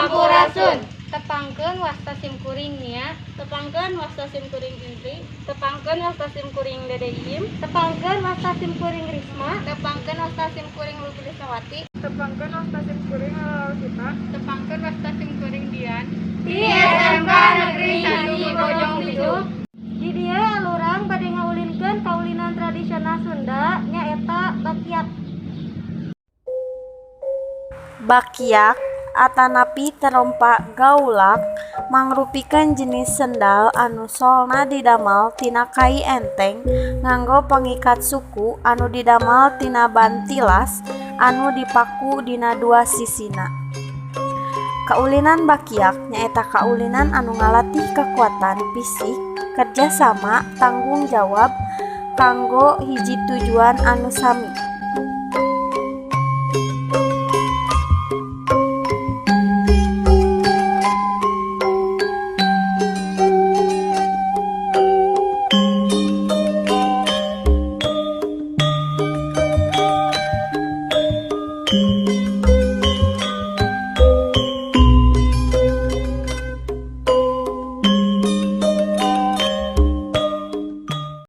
Sampurasun. Tepangkeun, wasta sim kuring Nia. Tepangkeun, wasta sim kuring Indri. Tepangkeun, wasta sim kuring Dede Iim. Tepangkeun, wasta sim kuring Risma. Tepangkeun, wasta sim kuring Lupi Lisnawati. Tepangkeun, wasta sim kuring Rosita. Tepangkeun, wasta sim kuring Dian. Di SMK Negeri 1 Bojong Picung. Di dieu alurang bade ngaulinkeun kaulinan tradisional Sunda, nyaeta bakiak. Bakiak atanapi terompa gaulak mangrupikeun jenis sendal anu solna didamel tina kai enteng nganggo pangikat suku anu didamel tina ban tilas anu dipaku dina dua sisina. Kaulinan bakiak nyaeta kaulinan anu ngalatih kakuatan fisik, kerjasama, tanggung jawab kanggo hiji tujuan anu sami.